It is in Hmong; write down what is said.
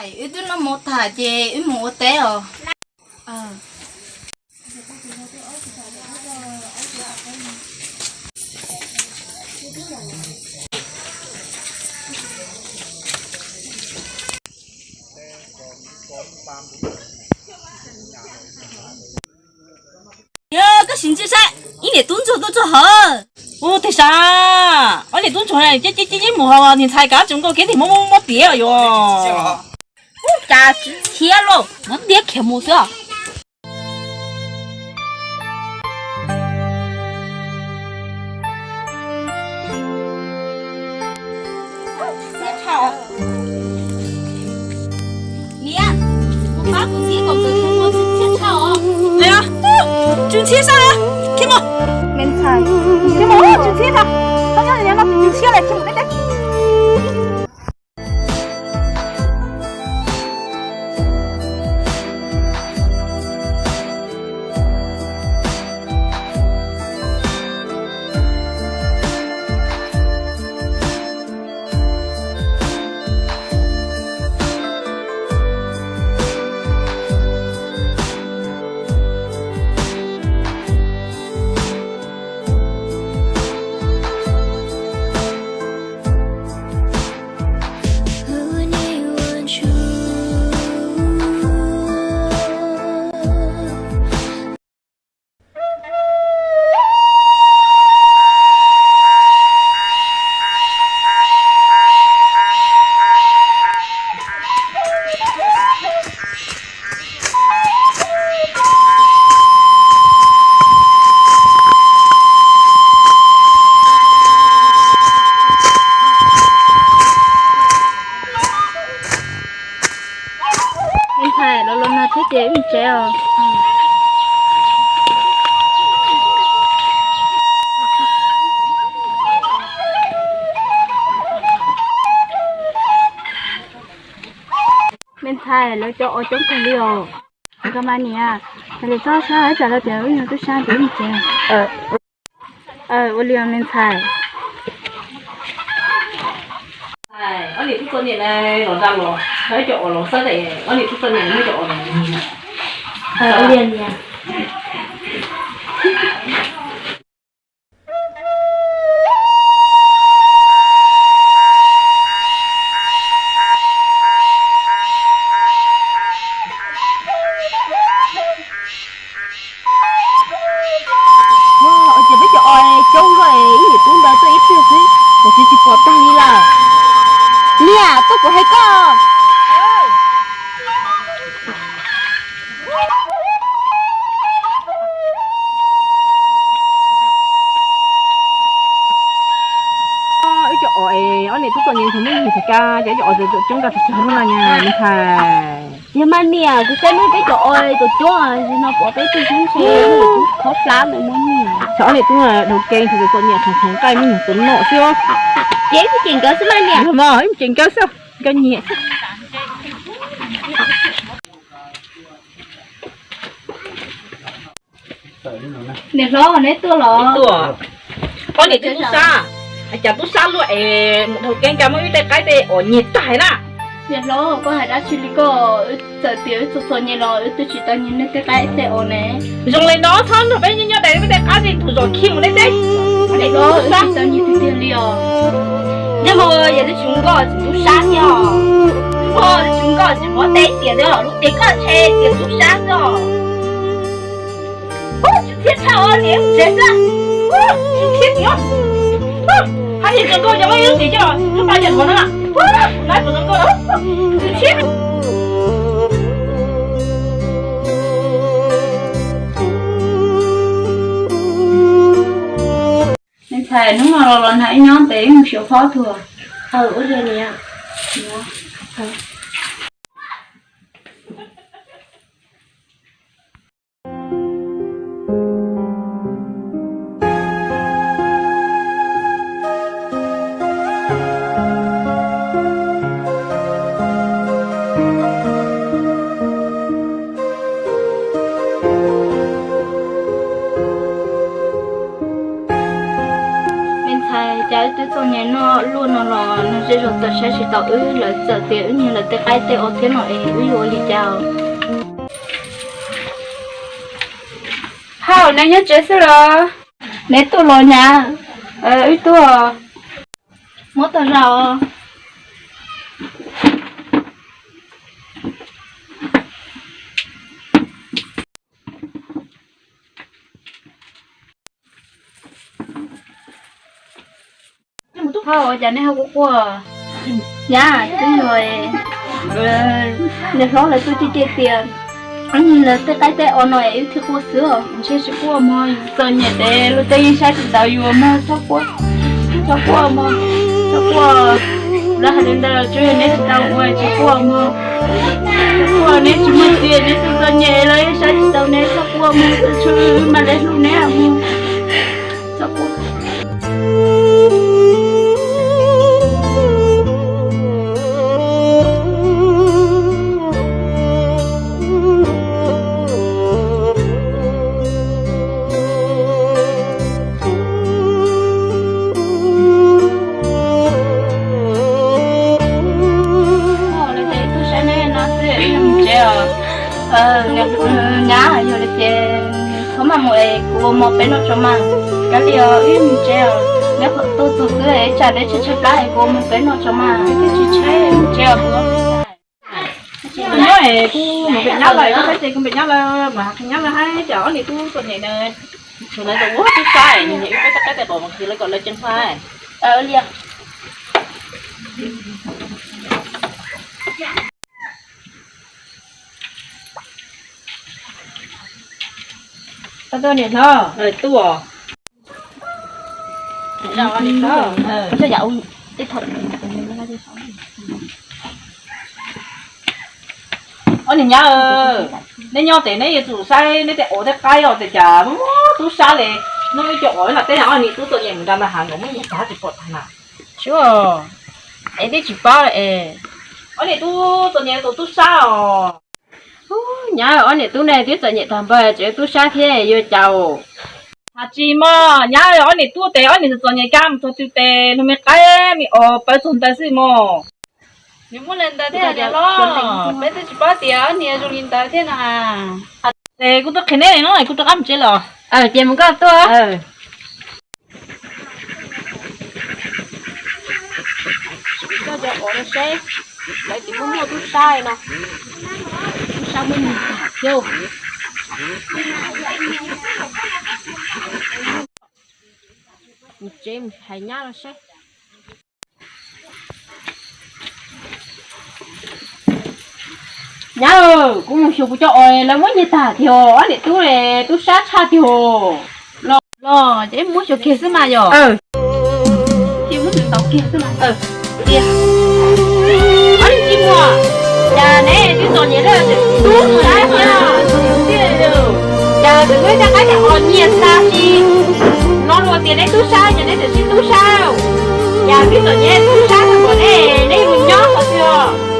Wb twb noj mov tag ces wb mus ua teb os. Koj sim ntsia saib, ib niam tub ntsuag tuaj txog hov. Ua tiag sav, ob niam tub ntsuag ces ces mus hos niag ntxhais kav tseem nkaus kev tig muab muab muab piav yuav. Ub, cas tsis thiab lauj, muab ntiab khiav mus xwb os. Niam, kuv pab kuv txiv kom nkawd khiav mus tsis thiab tshaj os. Tsw ntxhiab sab, khiav mus. Me ntxhais, khiav mus, tsw ntxhiab sab. Koj nyob no tsw ntxhiab lawm, khiav mus deb deb. Me ntxhais, los los nag thiab ces wb mus tsev os. Me ntxhais, lawv cov os coob kawg li os. Koj mas niam, lawv txhob sab tsam lawv tias wb yog tub sab ces wb mus tsev. Ua li me ntxhais. Ob niam tub txom nyem na, los nrad los, muab cov os los xwb es ob niam tub txom nyem muab cov os los. Ua cas peb cov os coob luaj, ib niam tub ntawd tuaj ib pliag xwb, ua cas tsis pom tag li lawm. Niam, tuaj kuv hais koj. Wb cov os es ob niam tub txom nyem ntxhov muab yig tsis kav, ces wb cov os txawm coob nrad tsis txog no na me ntxhais. Yog mas niam, kuv saib muab peb cov os txom cuab, no pom peb tug xeeb ntshe tub khob plab ntawd muab niam. Ob niam tub dhau kev txom txom nyem qheev qheev nqaij muab niam tus noj xwb. Ces wb mus cem nkawd xwb mas niam. Yog mas wb mus cem nkawd xwb, nkawd nyiam xwb. Niam hlob, neb tuaj los? Ob niam tub tub sab, cas tub sab luaj es mus dhau kev nkag muab wb tej qaib tej os nyiag tag na. Niam hlob, koj hais dab tsi li koj? Wb txawm tias wb txom txom nyem los wb twb tsis tau nyiag nej tej qaib tej os ne. Zoo li no txhob nrog peb nyob nyob dais peb tej qaib tej tug zos khi mus deb deb. Niam hlob, wb tsis tau nyiag tiag tiag li os. Nyob hmo yog twb tsis nkoj tsis tub sab thiab os. Nyob hmo twb tsis nkoj tsis muab teb tias lub tias koj ntshe tias tub sab xwb os. Ub, tsw ntxhiab tshaj os, niam mus tsev xwb. Ub, tsw ntxhiab tiag. Ub, hais tias txog nkauj yog muab ib lub tias coj lub pa yog hov no. Ub, nab txog nkauj, tsw ntxhiab. Me ntxhais, hnub no los los nag ib nyob ntev mus xyuas phob tuag. Ua li niam. Me ntxhais, cas wb twb txom Noj luaj no los nws zej zog txawm saib tsis taus wb, lawv txawm tias wb niag lawv tej qaib tej os thiab no es wb yuav ua li cas? Hauj, neb nyob tsev xwb los? Neb tuaj los nyab? Wb tuaj. Muab tag zog. Hauj, ua cas neb ho quaj quaj? Nyab, twb yog niam hlob lawv tuaj cem cem tias wb niag lawv tej qaib tej os no es wb thiaj quaj xwb os. Ntshe tsis quaj mog, txom nyem ces luag tej yeej saib tsis taus yus mog, txhob quaj, txhob quaj mog, txhob quaj. Lawv hais li ntawd tsuas yog neb tsis tau ua tsis quaj mog, txhob quaj, neb tsis muaj txiv, neb txom txom nyem lawv yeej saib tsis taus neb, txhob quaj mog, tus tswv mam li hlub neb mog, txhob quaj. Tub saib neb no xwb, wb mus tsev os. Nyab, yog li ces txhob maj mus es kuv ua mov peb noj tso mas. Kav liam os, wb mus tsev os. Neb tuaj txog xwb es tsam neb tshaib tshaib plab es kuv ua mov peb noj tso mas. Tsis tshaib, mus tsev os. Nyob es kuv mus pem nyab lawm, koj saib ces kuv pem nyab lawm, mas nyab lawm hais tias ob niam tub txom nyem na, txhua lawv tau ua tub sab, nws niam wb peb tab qab tais qaum mus qhia lawv kom lawv ceev faj. Tau tuaj niam hlob. Tuaj. Ob niam nyab, neb nyob ces neb yuav tsum saib neb tej os tej qaib os, tej cas muaj tub sab li. Hnub ib co os los tej ob niam tub txom nyem mus nram nta hav nkaus muab nyiag tag tsis pom tag na. Tsis, es twb tsis paub es. Ob niam tub txom nyem tus tub sab os. Nyab, ob niam tub ne twb txom nyem tag npaum tseem tub sab thiab yuav cas? Has tsis mog nyab, ob niam tub tes ob niam txom nyem cas mus txog twg tes luag me qaib me os pawv txog ntawd xwb mog. Nws muaj li ntawd thiab niam hlob, peb twb tsis paub tias ob niam zoo li ntawd thiab na. Ces kuv tuaj qhia neb no, kuv rov qab mus tsev los. Ces mus koj tuaj. Coj cov os no seb, lawv tsis muaj muaj tub sab no. Tub sab muaj nws tag thiab. Mus tsev mus hais nyab los seb. Nyab, kuv mus xyuas kuv cov os lawv muab nyiag tag tiag, ob niam tub tub sab tshaj tiag. Los, los ces muab xyuas kiag xwb mas yog. Cia muab nws ntaus kiag xwb mas. Ob niam txiv muam, cas neb twb txom nyem lawm tseem tub sab thiab. Cas tseem muaj ib cov qaib cov os nyiag tag tsis hnov luag tias neb tub sab, cas neb tseem sib tub sab. Cas twb txom nyem tub sab tag npaum ne, neb mus nyob qhov twg os?